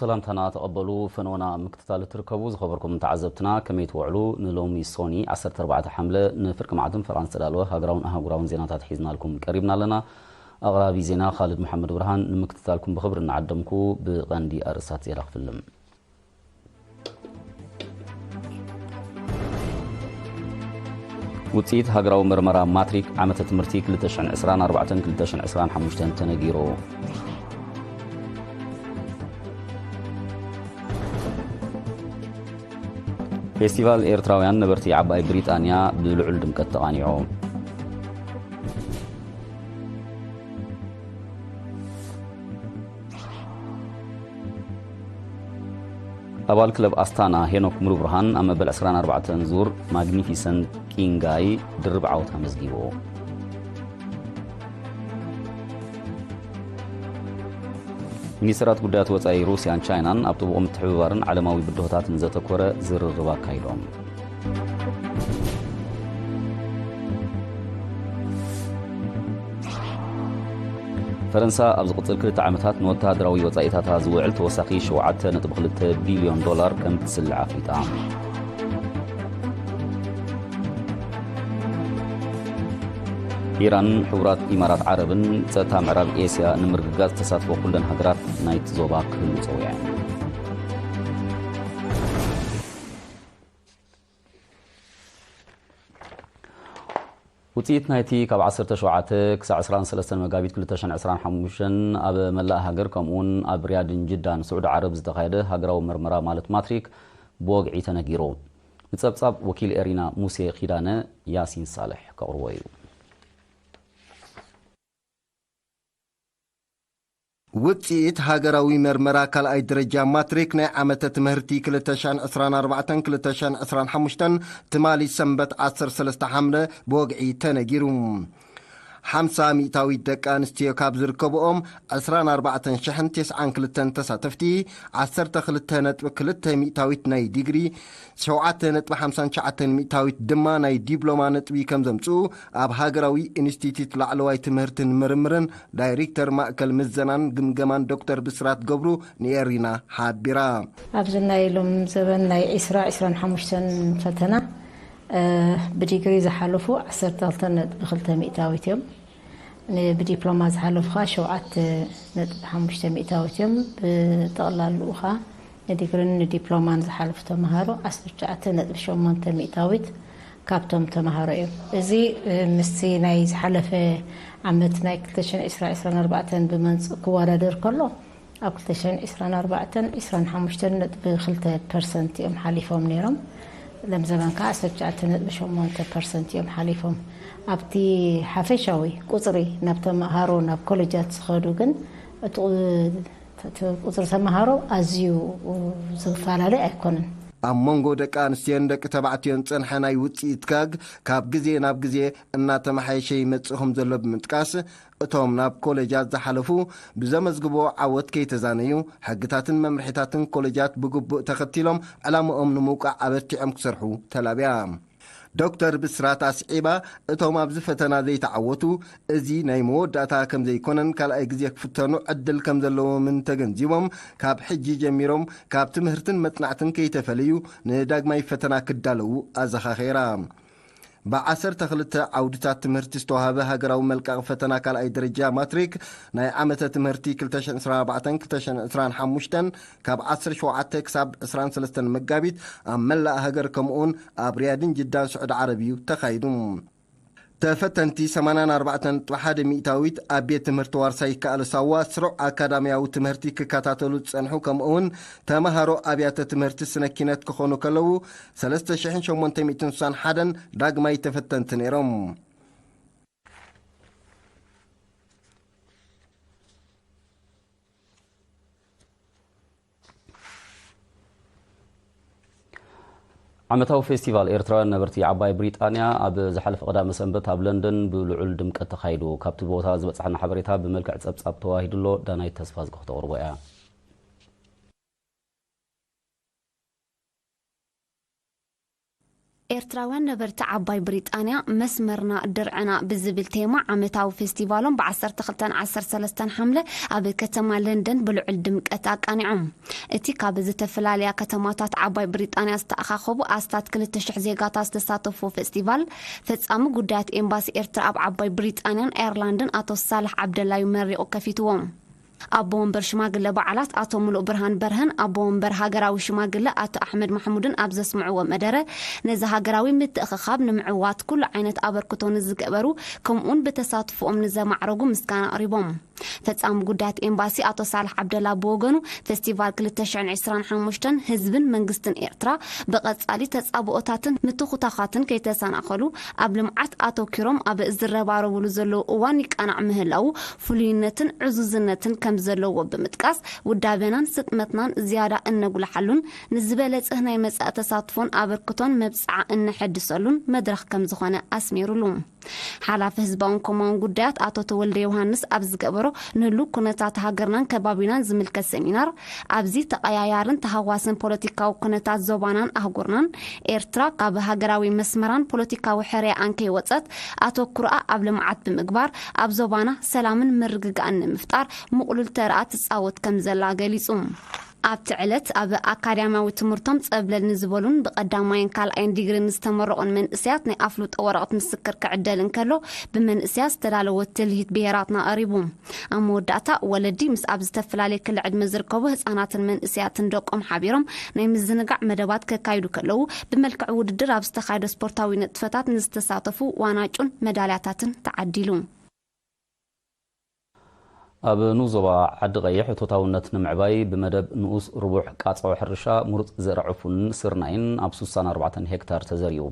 ሰላምታና ተቐበሉ። ፈነወና ኣብ ምክትታል እትርከቡ ዝኸበርኩም ተዓዘብትና፣ ከመይ ትውዕሉ? ንሎሚ ሶኒ ዓሰርተ ኣርባዕተ ሓምለ ንፍርቂ መዓልትን ፈረቓን ዝተዳለወ ሃገራውን ኣህጉራውን ዜናታት ሒዝናልኩም ቀሪብና ኣለና። ኣቕራቢ ዜና ካልድ መሓመድ ብርሃን። ንምክትታልኩም ብኽብሪ እናዓደምኩ፣ ብቐንዲ ኣርእስታት ዜና ክፍልም። ውጽኢት ሃገራዊ መርመራ ማትሪክ ዓመተ ትምህርቲ ክልተ ሽሕን ዕስራን ኣርባዕተን ክልተ ሽሕን ዕስራን ሓሙሽተን ተነጊሩ። ፌስቲቫል ኤርትራውያን ነበርቲ ዓባይ ብሪጣንያ ብልዑል ድምቀት ተቓኒዑ። ኣባል ክለብ ኣስታና ሄኖክ ሙሉብርሃን ኣብ መበል ዕስራን ኣርባዕተን ዙር ማግኒፊሰንት ኪንጋይ ድርብ ዓወት ኣመዝጊቡ። ሚኒስትራት ጉዳያት ወጻኢ ሩስያን ቻይናን ኣብ ጥቡቕ ምትሕብባርን ዓለማዊ ብድሆታትን ዘተኮረ ዝርርብ ኣካይዶም። ፈረንሳ ኣብ ዝቕጽል ክልተ ዓመታት ንወተሃደራዊ ወጻኢታታ ዝውዕል ተወሳኺ ሸውዓተ ነጥቢ ክልተ ቢልዮን ዶላር ከም ትስልዕ ኣፍሊጣ። ኢራን፣ ሕቡራት ኢማራት ዓረብን ጸጥታ ምዕራብ ኤስያ ንምርግጋጽ ተሳትፎ ኩለን ሃገራት ናይቲ ዞባ ክህሉ ጸዊዐን። ውጽኢት ናይቲ ካብ ዓሰርተ ሸውዓተ ክሳዕ ዕስራን ሰለስተን መጋቢት ክልተ ሽሕን ዕስራን ሓሙሽተን ኣብ መላእ ሃገር፣ ከምኡውን ኣብ ሪያድን ጅዳን ስዑዲ ዓረብ ዝተኻየደ ሃገራዊ መርመራ ማለት ማትሪክ ብወግዒ ተነጊሩ። ንጸብጻብ ወኪል ኤሪና ሙሴ ኪዳነ፣ ያሲን ሳልሕ ከቕርቦ እዩ። ውጽኢት ሃገራዊ መርመራ ካልኣይ ደረጃ ማትሪክ ናይ ዓመተ ትምህርቲ ክልተ ሽሕን ዕስራን ኣርባዕተን ክልተ ሽሕን ዕስራን ሓሙሽተን ትማሊ ሰንበት ዓሰርተ ሰለስተ ሓምለ ብወግዒ ተነጊሩ። ሓምሳ ሚእታዊት ደቂ ኣንስትዮ ካብ ዝርከብኦም ዕስራን ኣርባዕተን ሽሕን ተስዓን ክልተን ተሳተፍቲ፣ ዓሰርተ ክልተ ነጥቢ ክልተ ሚእታዊት ናይ ዲግሪ፣ ሸውዓተ ነጥቢ ሓምሳን ትሽዓተን ሚእታዊት ድማ ናይ ዲፕሎማ ነጥቢ ከም ዘምጽኡ ኣብ ሃገራዊ ኢንስቲትዩት ላዕለዋይ ትምህርትን ምርምርን ዳይሬክተር ማእከል ምዘናን ግምገማን ዶክተር ብስራት ገብሩ ንኤሪና ሓቢራ። ኣብዚ ናይ ሎም ዘበን ናይ ዕስራ ዕስራን ሓሙሽተን ፈተና፣ እ፣ ብዲግሪ ዝሓለፉ ዓሰርተ ክልተ ነጥቢ ክልተ ሚእታዊት እዮም። ን-፣ ብዲፕሎማ ዝሓለፉ ኸዓ ሸውዓተ ነጥቢ ሓሙሽተ ሚእታዊት እዮም። ብጠቕላልኡ ኸዓ ንዲግሪን ንዲፕሎማን ዝሓለፉ ተምሃሮ ዓሰርተ ትሽዓተ ነጥቢ ሸሞንተ ሚእታዊት ካብቶም ተምሃሮ እዮም። እዚ፣ እ፣ ምስቲ ናይ ዝሓለፈ ዓመት ናይ ክልተ ሽሕን ዕስራን ዕስራን ኣርባዕተን ብመንጽ-፣ ክወዳደር ከሎ፣ ኣብ ክልተ ሽሕን ዕስራን ኣርባዕተን ዕስራን ሓሙሽተን ነጥቢ ክልተ ፐርሰንት እዮም ሓሊፎም ነይሮም። ሎም ዘበን ከዓ ዓሰርተ ትሽዓተ ነጥቢ ሸሞንተ ፐርሰንት እዮም ሓሊፎም። ኣብቲ ሓፈሻዊ ቁፅሪ ናብ ተምሃሮ ናብ ኮሌጃት ዝኸዱ ግን እቲ ቁ-፣ እቲ ቁፅሪ ተምሃሮ ኣዝዩ ዝፈላለ ኣይኮነን። ኣብ መንጎ ደቂ ኣንስትዮን ደቂ ተባዕትዮን ዝፀንሐ ናይ ውፅኢት ጋግ ካብ ግዜ ናብ ግዜ እናተመሓየሸ ይመፅእ ከም ዘሎ ብምጥቃስ፣ እቶም ናብ ኮሌጃት ዝሓለፉ ብዘመዝግብዎ ዓወት ከይተዛነዩ፣ ሕግታትን መምርሒታትን ኮሌጃት ብግቡእ ተኸቲሎም ዕላምኦም ንምውቃዕ ኣበርቲዖም ክሰርሑ ተላብያ። ዶክተር ብስራት ኣስዒባ፣ እቶም ኣብዚ ፈተና ዘይተዓወቱ፣ እዚ ናይ መወዳእታ ከም ዘይኮነን ካልኣይ ግዜ ክፍተኑ ዕድል ከም ዘለዎምን ተገንዚቦም፣ ካብ ሕጂ ጀሚሮም ካብ ትምህርትን መጽናዕትን ከይተፈለዩ ንዳግማይ ፈተና ክዳለዉ ኣዘኻኺራ። ብዓሰርተ ክልተ ዓውድታት ትምህርቲ ዝተዋህበ ሃገራዊ መልቀቒ ፈተና ካልኣይ ደረጃ ማትሪክ ናይ ዓመተ ትምህርቲ ክልተ ሽሕን ዕስራን ኣርባዕተን ክልተ ሽሕን ዕስራን ሓሙሽተን ካብ ዓሰርተ ሸውዓተ ክሳብ ዕስራን ሰለስተን መጋቢት ኣብ መላእ ሃገር ከምኡውን ኣብ ሪያድን ጅዳን ስዑዲ ዓረብ እዩ ተኻይዱ። ተፈተንቲ ሰማንያን ኣርባዕተን ነጥቢ ሓደ ሚእታዊት ኣብ ቤት ትምህርቲ ዋርሳይ ይከኣሎ ሳዋ ስሩዕ ኣካዳሚያዊ ትምህርቲ ክከታተሉ ዝጸንሑ ከምኡውን ተምሃሮ ኣብያተ ትምህርቲ ስነ ኪነት ክኾኑ ከለዉ ሰለስተ ሽሕን ሸሞንተ ሚእትን ስሳን ሓደን ዳግማይ ተፈተንቲ ነይሮም። ዓመታዊ ፌስቲቫል ኤርትራውያን ነበርቲ ዓባይ ብሪጣንያ ኣብ ዝሓለፈ ቀዳመ ሰንበት ኣብ ለንደን ብልዑል ድምቀት ተኻይዱ። ካብቲ ቦታ ዝበጽሓና ሓበሬታ ብመልክዕ ጸብጻብ ተዋሂዱሎ፣ ዳናይት ተስፋ ዝገ ክተቕርቦ እያ። ኤርትራውያን ነበርቲ ዓባይ ብሪጣንያ መስመርና ድርዕና ብዝብል ቴማ ዓመታዊ ፌስቲቫሎም ብ12ን 13ን ሓምለ ኣብ ከተማ ለንደን ብልዑል ድምቀት ኣቃኒዖም። እቲ ካብ ዝተፈላለያ ከተማታት ዓባይ ብሪጣንያ ዝተኣኻኸቡ ኣስታት 2,000 ዜጋታት ዝተሳተፍዎ ፌስቲቫል፣ ፈጻሚ ጉዳያት ኤምባሲ ኤርትራ ኣብ ዓባይ ብሪጣንያን ኣየርላንድን ኣቶ ሳልሕ ዓብደላዩ መሪቑ ከፊትዎም። ኣቦ ወንበር ሽማግለ በዓላት ኣቶ ሙሉእ ብርሃን በርሀን ኣቦ ወንበር ሃገራዊ ሽማግለ ኣቶ ኣሕመድ ማሕሙድን ኣብ ዘስምዕዎ መደረ፣ ነዚ ሃገራዊ ምትእኽኻብ ንምዕዋት ኩሉ ዓይነት ኣበርክቶ ንዝገበሩ፣ ከምኡውን ብተሳትፎኦም ንዘማዕረጉ ምስጋና ኣቕሪቦም። ፈጻሚ ጉዳያት ኤምባሲ ኣቶ ሳልሕ ዓብደላ ብወገኑ፣ ፌስቲቫል 2025 ህዝብን መንግስትን ኤርትራ ብቐጻሊ ተጻብኦታትን ምትኹታኻትን ከይተሰናኸሉ ኣብ ልምዓት ኣተኪሮም ኣብ ዝረባረብሉ ዘለዉ እዋን ይቃናዕ ምህላዉ፣ ፍሉይነትን ዕዙዝነትን ከም ዘለዎ ብምጥቃስ፣ ውዳበናን ስጥመትናን ዝያዳ እነጉልሓሉን ንዝበለጸ ናይ መጻኢ ተሳትፎን ኣበርክቶን መብጽዓ እነሐድሰሉን መድረኽ ከም ዝኾነ ኣስሚሩሉ። ሓላፊ ህዝባውን ኮማውን ጉዳያት ኣቶ ተወልደ ዮሃንስ ኣብ ዝገበሮ ንህሉ ኩነታት ሃገርናን ከባቢናን ዝምልከት ሰሚናር፣ ኣብዚ ተቐያያርን ተሃዋስን ፖለቲካዊ ኩነታት ዞባናን ኣህጉርናን፣ ኤርትራ ካብ ሃገራዊ መስመራን ፖለቲካዊ ሕርያኣን ከይወጸት፣ ኣተኩሮኣ ኣብ ልምዓት ብምግባር፣ ኣብ ዞባና ሰላምን ምርግጋእን ንምፍጣር ምቕሉል ተራ ትጻወት ከም ዘላ ገሊጹ። ኣብቲ ዕለት ኣብ ኣካዳሚያዊ ትምህርቶም ጸብለል ንዝበሉን ብቐዳማይን ካልኣይን ዲግሪ ንዝተመረቑን መንእሰያት ናይ ኣፍልጦ ወረቐት ምስክር ክዕደል እንከሎ፣ ብመንእሰያት ዝተዳለወ ትልሂት ብሄራትና ቀሪቡ። ኣብ መወዳእታ፣ ወለዲ ምስ ኣብ ዝተፈላለየ ክሊ ዕድመ ዝርከቡ ህጻናትን መንእሰያትን ደቆም ሓቢሮም ናይ ምዝንጋዕ መደባት ከካይዱ ከለዉ፣ ብመልክዕ ውድድር ኣብ ዝተኻየደ ስፖርታዊ ንጥፈታት ንዝተሳተፉ ዋናጩን መዳልያታትን ተዓዲሉ። ኣብ ንኡስ ዞባ ዓዲ ቀይሕ እቶታውነት ንምዕባይ ብመደብ ንኡስ ርቡሕ ቃጽዖ ሕርሻ ምሩጽ ዘርኢ ዕፉንን ስርናይን ኣብ 64 ሄክታር ተዘሪኡ።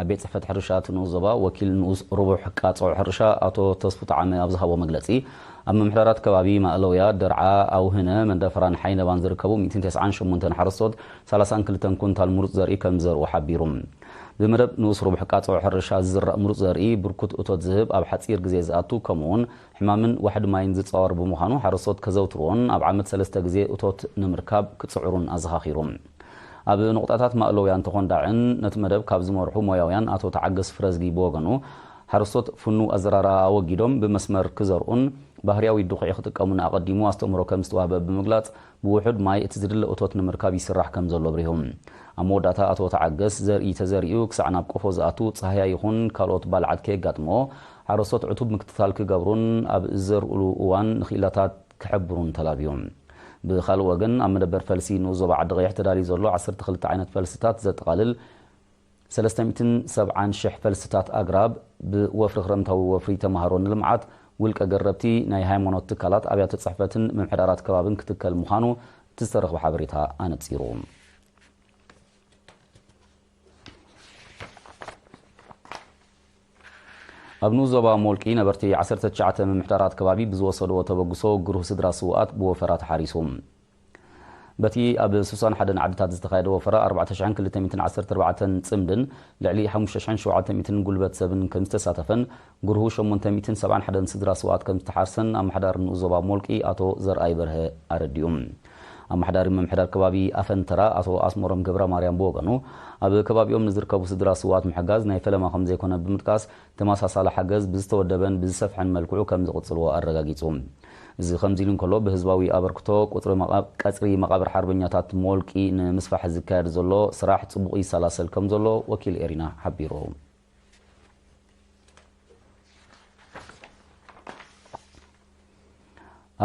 ኣብ ቤት ጽሕፈት ሕርሻ እቲ ንኡስ ዞባ ወኪል ንኡስ ርቡሕ ቃጽዖ ሕርሻ ኣቶ ተስፉ ጣዕመ ኣብ ዝሃቦ መግለጺ፣ ኣብ ምምሕዳራት ከባቢ ማእለውያ፣ ደርዓ፣ ኣውህነ፣ መንደፈራን ሓይነባን ዝርከቡ 198 ሓረስቶት 32 ኩንታል ምሩጽ ዘርኢ ከም ዝዘርኡ ሓቢሩ። ብመደብ ንኡስ ርቡሕ ቃጽዖ ሕርሻ ዝዝራእ ምሩጽ ዘርኢ ብርኩት እቶት ዝህብ፣ ኣብ ሓጺር ግዜ ዝኣቱ፣ ከምኡውን ሕማምን ዋሕዲ ማይን ዝጻወር ብምዃኑ፣ ሓረስቶት ከዘውትርዎን ኣብ ዓመት ሰለስተ ግዜ እቶት ንምርካብ ክጽዕሩን ኣዘኻኺሩ። ኣብ ነቑጣታት ማእለውያን ተኾንዳዕን ነቲ መደብ ካብ ዝመርሑ ሞያውያን ኣቶ ተዓገስ ፍረዝጊ ብወገኑ፣ ሓረስቶት ፍኑው ኣዘራርኣ ኣወጊዶም ብመስመር ክዘርኡን ባህርያዊ ድኹዒ ክጥቀሙን ኣቐዲሙ ኣስተምህሮ ከም ዝተዋህበ ብምግላጽ፣ ብውሑድ ማይ እቲ ዝድለ እቶት ንምርካብ ይስራሕ ከም ዘሎ ኣብሪሁ። ኣብ መወዳእታ ኣቶ ተዓገስ፣ ዘርኢ ተዘሪኡ ክሳዕ ናብ ቆፎ ዝኣቱ ጻህያ ይኹን ካልኦት ባልዓት ከየጋጥሞ፣ ሓረስቶት ዕቱብ ምክትታል ክገብሩን ኣብ ዝዘርእሉ እዋን ንኽኢላታት ክሕብሩን ተላብዩ። ብኻልእ ወገን፣ ኣብ መደበር ፈልሲ ንኡስ ዞባ ዓዲ ቀይሕ ተዳልዩ ዘሎ 12 ዓይነት ፈልስታት ዘጠቓልል 370,000 ፈልስታት ኣግራብ፣ ብወፍሪ ክረምታዊ ወፍሪ ተማሃሮ ንልምዓት፣ ውልቀ ገረብቲ፣ ናይ ሃይማኖት ትካላት፣ ኣብያተ ጽሕፈትን ምምሕዳራት ከባብን ክትከል ምዃኑ እቲ ዝተረኽበ ሓበሬታ ኣነጺሩ። ኣብ ንኡስ ዞባ ሞልቂ ነበርቲ 19 ምምሕዳራት ከባቢ ብዝወሰድዎ ተበግሶ ግሩህ ስድራ ስውኣት ብወፈራ ተሓሪሱ። በቲ ኣብ 61 ዓድታት ዝተኻየደ ወፈራ 4,214 ጽምድን ልዕሊ 5,700 ጉልበት ሰብን ከም ዝተሳተፈን ግሩሁ 871 ስድራ ስውኣት ከም ዝተሓርሰን ኣመሓዳሪ ንኡስ ዞባ ሞልቂ ኣቶ ዘርኣይ በርሀ ኣረዲኡ። ኣመሓዳሪ ምምሕዳር ከባቢ ኣፈንተራ ኣቶ ኣስመሮም ገብረ ማርያም ብወገኑ፣ ኣብ ከባቢኦም ንዝርከቡ ስድራ ስውኣት ምሕጋዝ ናይ ፈለማ ከም ዘይኮነ ብምጥቃስ፣ ተመሳሳሊ ሓገዝ ብዝተወደበን ብዝሰፍሐን መልክዑ ከም ዝቕጽልዎ ኣረጋጊጹ። እዚ ከምዚ ኢሉ እንከሎ፣ ብህዝባዊ ኣበርክቶ ቁጽሪ መቓ-፣ ቀጽሪ መቓብር ሓርበኛታት ሞልቂ ንምስፋሕ ዝካየድ ዘሎ ስራሕ ጽቡቕ ይሰላሰል ከም ዘሎ ወኪል ኤሪና ሓቢሩ።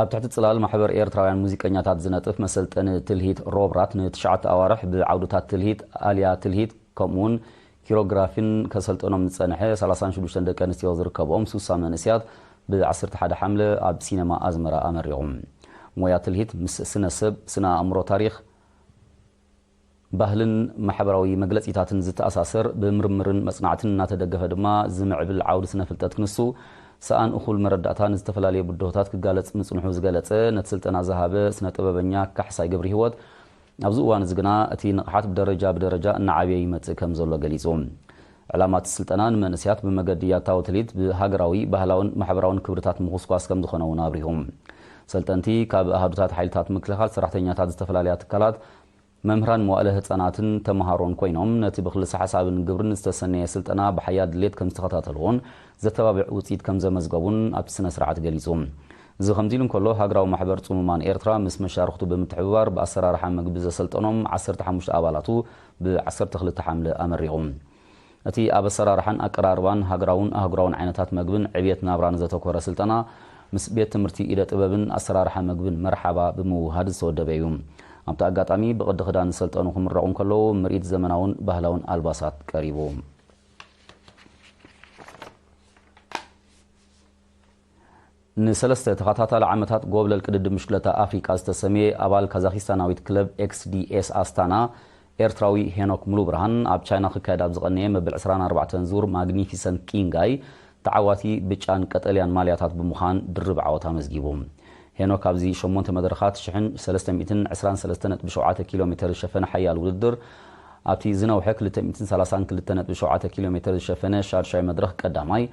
ኣብ ትሕቲ ጽላል ማሕበር ኤርትራውያን ሙዚቀኛታት ዝነጥፍ መሰልጠኒ ትልሂት ሮብራት ንትሽዓተ ኣዋርሕ ብዓውድታት ትልሂት፣ ኣልያ ትልሂት፣ ከምኡውን ኪሮግራፊን ከሰልጠኖም ዝጸንሐ 36 ደቂ ኣንስትዮ ዝርከብኦም 60 መንእስያት ብ11 ሓምለ ኣብ ሲነማ ኣዝመራ ኣመሪቑ። ሞያ ትልሂት ምስ ስነ ሰብ፣ ስነ ኣእምሮ፣ ታሪኽ፣ ባህልን ማሕበራዊ መግለጺታትን ዝተኣሳሰር፣ ብምርምርን መጽናዕትን እናተደገፈ ድማ ዝምዕብል ዓውዲ ስነ ፍልጠት ክንሱ፣ ሰኣን እኹል መረዳእታ ንዝተፈላለየ ብድሆታት ክጋለጽ ምጽንሑ ዝገለጸ፣ ነቲ ስልጠና ዝሃበ ስነ ጥበበኛ ካሕሳይ ገብረ ህይወት፣ ኣብዚ እዋን እዚ ግና እቲ ንቕሓት ብደረጃ ብደረጃ እናዓብየ ይመጽእ ከም ዘሎ ገሊጹ። ዕላማ እቲ ስልጠና ንመንእስያት ብመገዲ ያታዊ ትልሂት ብሃገራዊ፣ ባህላውን ማሕበራውን ክብርታት ምኹስኳስ ከም ዝኾነ እውን ኣብሪሁ። ሰልጠንቲ ካብ ኣሃዱታት ሓይልታት ምክልኻል፣ ሰራሕተኛታት ዝተፈላለያ ትካላት፣ መምህራን መዋእለ ህጻናትን ተመሃሮን ኮይኖም፣ ነቲ ብክልሰ ሓሳብን ግብርን ዝተሰነየ ስልጠና ብሓያል ድሌት ከም ዝተኸታተልዎን ዘተባብዕ ውጽኢት ከም ዘመዝገቡን ኣብቲ ስነ ስርዓት ገሊጹ። እዚ ከምዚ ኢሉ እንከሎ፣ ሃገራዊ ማሕበር ጽሙማን ኤርትራ ምስ መሻርኽቱ ብምትሕብባር ብኣሰራርሓ መግቢ ዘሰልጠኖም ዓሰርተ ሓሙሽተ ኣባላቱ ብ ዓሰርተ ክልተ ሓምለ ኣመሪቑ። እቲ ኣብ ኣሰራርሓን ኣቀራርባን ሃገራውን ኣህጉራውን ዓይነታት መግብን ዕብየት ናብራን ዘተኮረ ስልጠና፣ ምስ ቤት ትምህርቲ ኢደ ጥበብን ኣሰራርሓ መግብን መርሓባ ብምውሃድ ዝተወደበ እዩ። ኣብቲ ኣጋጣሚ፣ ብቕዲ ክዳን ዝሰልጠኑ ክምረቑ እንከለዉ፣ ምርኢት ዘመናውን ባህላውን ኣልባሳት ቀሪቡ። ንሰለስተ ተኸታታሊ ዓመታት ጎብለል ቅድድም ብሽክለታ ኣፍሪቃ ዝተሰምየ ኣባል ካዛኺስታናዊት ክለብ ኤክስዲኤስ ኣስታና ኤርትራዊ ሄኖክ ሙሉብርሃን፣ ኣብ ቻይና ክካየድ ኣብ ዝቐነየ መበል ዕስራን ኣርባዕተን ዙር ማግኒፊሰንት ኪንጋይ ተዓዋቲ ብጫን ቀጠልያን ማልያታት ብምዃን ድርብ ዓወት ኣመዝጊቡ። ሄኖክ ኣብዚ ሸሞንተ መድረኻት ሽሕን ሰለስተ ሚእትን ዕስራን ሰለስተ ነጥቢ ሸውዓተ ኪሎ ሜተር ዝሸፈነ ሓያል ውድድር፣ ኣብቲ ዝነውሐ ክልተ ሚእትን ሰላሳን ክልተ ነጥቢ ሸውዓተ ኪሎ ሜተር ዝሸፈነ ሻድሻይ መድረኽ ቀዳማይ፣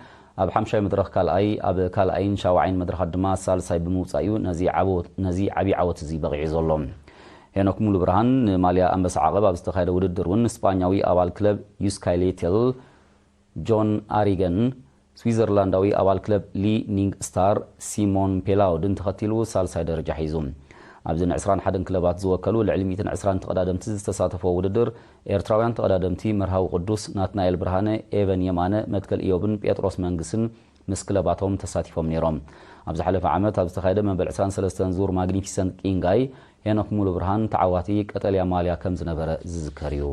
ኣብ ሓምሻይ መድረኽ ካልኣይ፣ ኣብ ካልኣይን ሻውዓይን መድረኻት ድማ ሳልሳይ ብምውጻእ እዩ ነዚ ዓወት፣ ነዚ ዓቢ ዓወት እዚ በቒዑ ዘሎ። ሄኖክ ሙሉብርሃን ንማልያ ኣንበሳ ዓቐብ ኣብ ዝተኻየደ ውድድር እውን ስጳኛዊ ኣባል ክለብ ዩስካይሌቴል ጆን ኣሪገን፣ ስዊዘርላንዳዊ ኣባል ክለብ ሊ ኒንግ ስታር ሲሞን ፔላውድን ተኸቲሉ ሳልሳይ ደረጃ ሒዙ። ኣብዚ ን ዕስራን ሓደን ክለባት ዝወከሉ ልዕሊ ሚእትን ዕስራን ተቐዳደምቲ ዝተሳተፎ ውድድር፣ ኤርትራውያን ተቐዳደምቲ መርሃዊ ቅዱስ፣ ናትናኤል ብርሃነ፣ ኤቨን የማነ፣ መትከል ኢዮብን ጴጥሮስ መንግስን ምስ ክለባቶም ተሳቲፎም ነይሮም። ኣብ ዝሓለፈ ዓመት ኣብ ዝተኻየደ መበል ዕስራን ሰለስተን ዙር ማግኒፊሰንት ኪንጋይ፣ ሄኖክ ሙሉብርሃን ተዓዋቲ ቀጠልያ ማልያ ከም ዝነበረ ዝዝከር እዩ።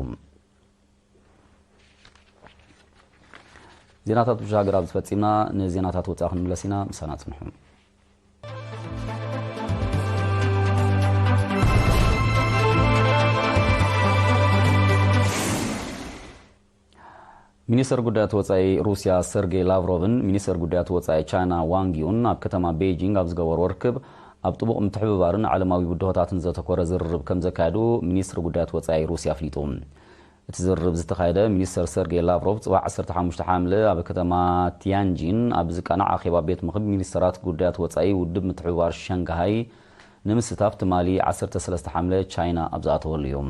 ዜናታት ውሽጢ ሃገር ኣብዚ ፈጺምና። ንዜናታት ወጻኢ ክንምለስ ኢና፣ ምሳና ጽንሑ። ሚኒስተር ጉዳያት ወጻኢ ሩስያ ሰርጌይ ላቭሮቭን ሚኒስተር ጉዳያት ወጻኢ ቻይና ዋንግ ዩን ኣብ ከተማ ቤጂንግ ኣብ ዝገበርዎ ርክብ፣ ኣብ ጥቡቕ ምትሕብባርን ዓለማዊ ብድሆታትን ዘተኮረ ዝርርብ ከም ዘካየዱ ሚኒስትሪ ጉዳያት ወጻኢ ሩስያ ኣፍሊጡ። እቲ ዝርርብ ዝተኻየደ፣ ሚኒስተር ሰርጌይ ላቭሮቭ ጽባሕ ዓሰርተ ሓሙሽተ ሓምለ ኣብ ከተማ ቲያንጂን ኣብ ዝቃናዕ ኣኼባ ቤት ምኽሪ ሚኒስተራት ጉዳያት ወጻኢ ውድብ ምትሕብባር ሸንግሃይ ንምስታፍ ትማሊ ዓሰርተ ሰለስተ ሓምለ ቻይና ኣብ ዝኣተወሉ እዩ።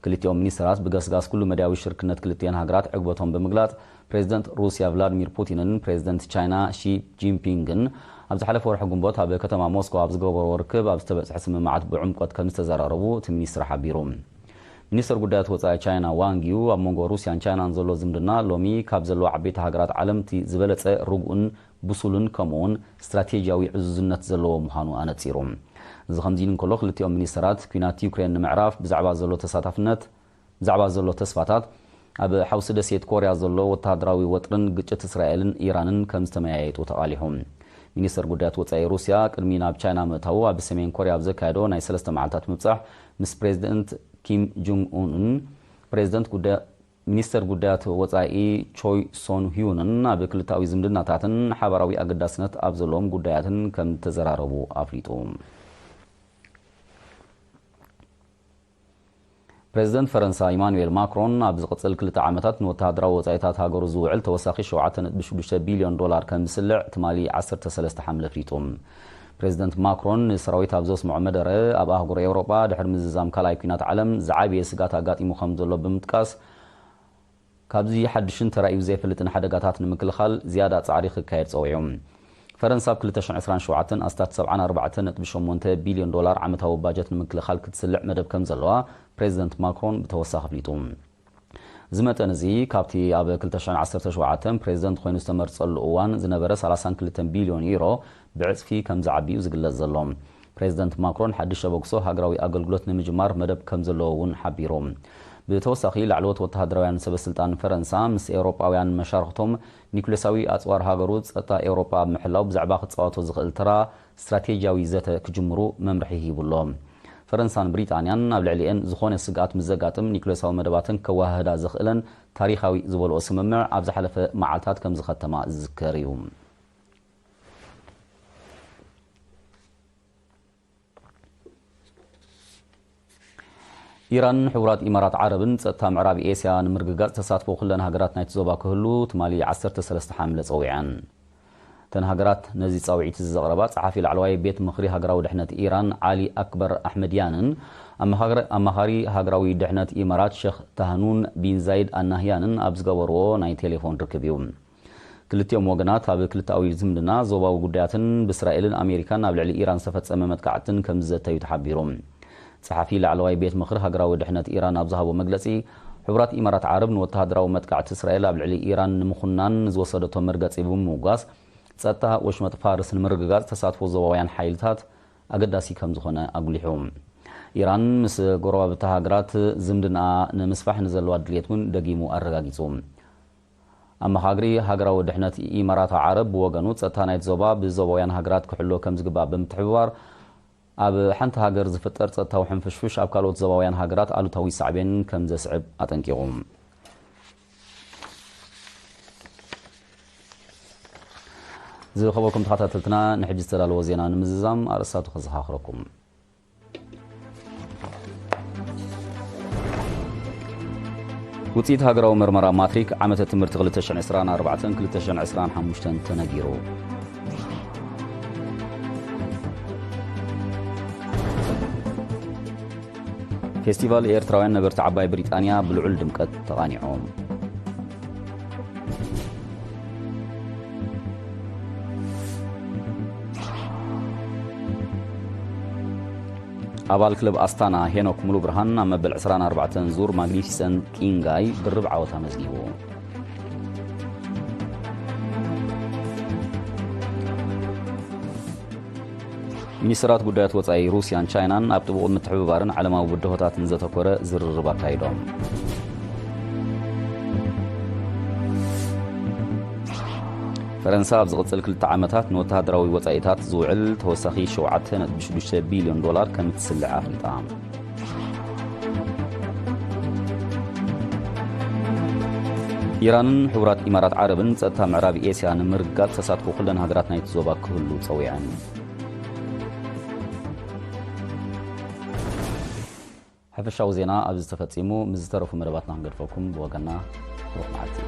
ክልቲኦም ሚኒስተራት ብገስጋስ ኩሉ መዳያዊ ሽርክነት ክልቲአን ሃገራት ዕግበቶም ብምግላጽ፣ ፕሬዚደንት ሩስያ ቭላድሚር ፑቲንን ፕሬዚደንት ቻይና ሺ ጂንፒንግን ኣብ ዝሓለፈ ወርሒ ግንቦት ኣብ ከተማ ሞስኮ ኣብ ዝገበርዎ ርክብ ኣብ ዝተበጽሐ ስምምዓት ብዕምቆት ከም ዝተዘራረቡ እቲ ሚኒስትሪ ሓቢሩ። ሚኒስትር ጉዳያት ወጻኢ ቻይና ዋንግ ዩ፣ ኣብ መንጎ ሩስያን ቻይናን ዘሎ ዝምድና ሎሚ ካብ ዘለዋ ዓበይቲ ሃገራት ዓለም እቲ ዝበለጸ ርጉእን ብሱልን ከምኡ'ውን ስትራቴጂያዊ ዕዙዝነት ዘለዎ ምዃኑ ኣነጺሩ። እዚ ከምዚ ኢሉ እንከሎ፣ ክልቲኦም ሚኒስተራት፣ ኲናት ዩክሬን ንምዕራፍ ብዛዕባ ዘሎ ተሳታፍነት፣ ብዛዕባ ዘሎ ተስፋታት፣ ኣብ ሓውሲ ደሴት ኮርያ ዘሎ ወተሃደራዊ ወጥርን ግጭት እስራኤልን ኢራንን ከም ዝተመያየጡ ተቓሊሑ። ሚኒስተር ጉዳያት ወጻኢ ሩስያ ቅድሚ ናብ ቻይና ምእታዉ ኣብ ሰሜን ኮርያ ኣብ ዘካየዶ ናይ ሰለስተ መዓልታት ምብጻሕ ምስ ፕሬዚደንት ኪም ጁንግ ኡንን ፕሬዚደንት ጉዳ-፣ ሚኒስተር ጉዳያት ወጻኢ ቾይ ሶን ሂዩንን ኣብ ክልታዊ ዝምድናታትን ሓባራዊ ኣገዳስነት ኣብ ዘለዎም ጉዳያትን ከም ዝተዘራረቡ ኣፍሊጡ። ፕሬዚደንት ፈረንሳ ኢማኑኤል ማክሮን ኣብ ዝቕጽል ክልተ ዓመታት ንወተሃደራዊ ወጻኢታት ሃገሩ ዝውዕል ተወሳኺ ሸውዓተ ነጥቢ ሽዱሽተ ቢልዮን ዶላር ከም ዝስልዕ ትማሊ ዓሰርተ ሰለስተ ሓምለ ኣፍሊጡ። ፕሬዚደንት ማክሮን ንሰራዊት ኣብ ዘስምዖ መደረ፣ ኣብ ኣህጉር ኤውሮጳ ድሕሪ ምዝዛም ካልኣይ ኲናት ዓለም ዝዓበየ ስግኣት ኣጋጢሙ ከም ዘሎ ብምጥቃስ፣ ካብዚ ሓድሽን ተራእዩ ዘይፈልጥን ሓደጋታት ንምክልኻል ዝያዳ ጻዕሪ ክካየድ ጸዊዑ። ፈረንሳ ኣብ ክልተ ሽሕን ዕስራን ሸውዓተን ኣስታት ሰብዓን ኣርባዕተን ነጥቢ ሸሞንተ ቢልዮን ዶላር ዓመታዊ ባጀት ንምክልኻል ክትስልዕ መደብ ከም ዘለዋ ፕሬዚደንት ማክሮን ብተወሳኺ ኣፍሊጡ። እዚ መጠን እዚ ካብቲ ኣብ ክልተ ሽሕን ዓሰርተ ሸውዓተን ፕሬዚደንት ኮይኑ ዝተመርጸሉ እዋን ዝነበረ ሰላሳን ክልተን ቢልዮን ዩሮ ብዕጽፊ ከም ዝዓቢ እዩ ዝግለጽ ዘሎ። ፕሬዚደንት ማክሮን ሓድሽ ተበግሶ ሃገራዊ ኣገልግሎት ንምጅማር መደብ ከም ዘለዎ እውን ሓቢሩ። ብተወሳኺ፣ ላዕለዎት ወተሃደራውያን ሰበስልጣን ፈረንሳ ምስ ኤውሮጳውያን መሻርኽቶም ኒኩሌሳዊ ኣጽዋር ሃገሩ ጸጥታ ኤውሮጳ ኣብ ምሕላው ብዛዕባ ክጻወቶ ዝኽእል ተራ ስትራቴጂያዊ ዘተ ክጅምሩ መምርሒ ሂቡ ኣሎ። ፈረንሳን ብሪጣንያን ኣብ ልዕሊኤን ዝኾነ ስግኣት ምስ ዘጋጥም ኒኩሌሳዊ መደባተን ከወሃህዳ ዘኽእለን ታሪኻዊ ዝበልኦ ስምምዕ ኣብ ዝሓለፈ መዓልታት ከም ዝኸተማ ዝዝከር እዩ። ኢራንን ሕቡራት ኢማራት ዓረብን ጸጥታ ምዕራብ ኤስያ ንምርግጋጽ ተሳትፎ ኩለን ሃገራት ናይቲ ዞባ ክህሉ ትማሊ ዓሰርተ ሰለስተ ሓምለ ጸዊዐን። እተን ሃገራት ነዚ ጻውዒት ዘቕረባ ጸሓፊ ላዕለዋይ ቤት ምኽሪ ሃገራዊ ድሕነት ኢራን ዓሊ ኣክበር ኣሕመድያንን ኣመኻሪ ኣመኻሪ ሃገራዊ ድሕነት ኢማራት ሸኽ ታህኑን ቢን ዛይድ ኣናህያንን ኣብ ዝገበርዎ ናይ ቴሌፎን ርክብ እዩ። ክልቲኦም ወገናት ኣብ ክልተኣዊ ዝምድና፣ ዞባዊ ጉዳያትን ብእስራኤልን ኣሜሪካን ኣብ ልዕሊ ኢራን ዝተፈጸመ መጥቃዕትን ከም ዝዘተዩ ተሓቢሩ። ጸሓፊ ላዕለዋይ ቤት ምኽሪ ሃገራዊ ድሕነት ኢራን ኣብ ዝሃቦ መግለጺ፣ ሕቡራት ኢማራት ዓረብ ንወተሃደራዊ መጥቃዕቲ እስራኤል ኣብ ልዕሊ ኢራን ንምኹናን ዝወሰደቶ መርገጺ ብምውጋስ፣ ጸጥታ ወሽመጥ ፋርስ ንምርግጋጽ ተሳትፎ ዞባውያን ሓይልታት ኣገዳሲ ከም ዝኾነ ኣጉሊሑ። ኢራን ምስ ጎረባብታ ሃገራት ዝምድናኣ ንምስፋሕ ንዘለዋ ድልየት እውን ደጊሙ ኣረጋጊጹ። ኣመኻግሪ ሃገራዊ ድሕነት ኢማራት ዓረብ ብወገኑ፣ ጸጥታ ናይቲ ዞባ ብዞባውያን ሃገራት ክሕሎ ከም ዝግባእ ብምትሕብባር፣ ኣብ ሓንቲ ሃገር ዝፍጠር ጸጥታዊ ሕንፍሽፍሽ ኣብ ካልኦት ዞባውያን ሃገራት ኣሉታዊ ሳዕቤን ከም ዘስዕብ ኣጠንቂቑ። ዝኸበርኩም ተኸታተልትና፣ ንሕጂ ዝተዳለወ ዜና ንምዝዛም ኣርእስታቱ ከዘኻኽረኩም። ውፅኢት ሃገራዊ መርመራ ማትሪክ ዓመተ ትምህርቲ ክልተ ሽሕን ዕስራን ኣርባዕተን ክልተ ሽሕን ዕስራን ሓሙሽተን ተነጊሩ። ፌስቲቫል ኤርትራውያን ነበርቲ ዓባይ ብሪጣንያ ብልዑል ድምቀት ተቓኒዖም። ኣባል ክለብ ኣስታና ሄኖክ ሙሉብርሃን ኣብ መበል ዕስራን ኣርባዕተን ዙር ማግኒፊሰንት ኪንጋይ ድርብ ዓወት ኣመዝጊቡ። ሚኒስትራት ጉዳያት ወጻኢ ሩስያን ቻይናን ኣብ ጥቡቕ ምትሕብባርን ዓለማዊ ብድሆታትን ዘተኮረ ዝርርብ ኣካይዶም። ፈረንሳ ኣብ ዝቕጽል ክልተ ዓመታት ንወተሃደራዊ ወጻኢታት ዝውዕል ተወሳኺ ሸውዓተ ነጥቢ ሽዱሽተ ቢልዮን ዶላር ከም እትስልዕ ኣፍሊጣ። ኢራንን ሕቡራት ኢማራት ዓረብን ጸጥታ ምዕራብ ኤስያ ንምርግጋጽ ተሳትፎ ኩለን ሃገራት ናይቲ ዞባ ክህሉ ጸዊዐን። ሕፈሻዊ ዜና ኣብዚ ተፈጺሙ። ምስ ዝተረፉ መደባትና ክንገድፈኩም ብወገና ብሩኽ መዓልቲ።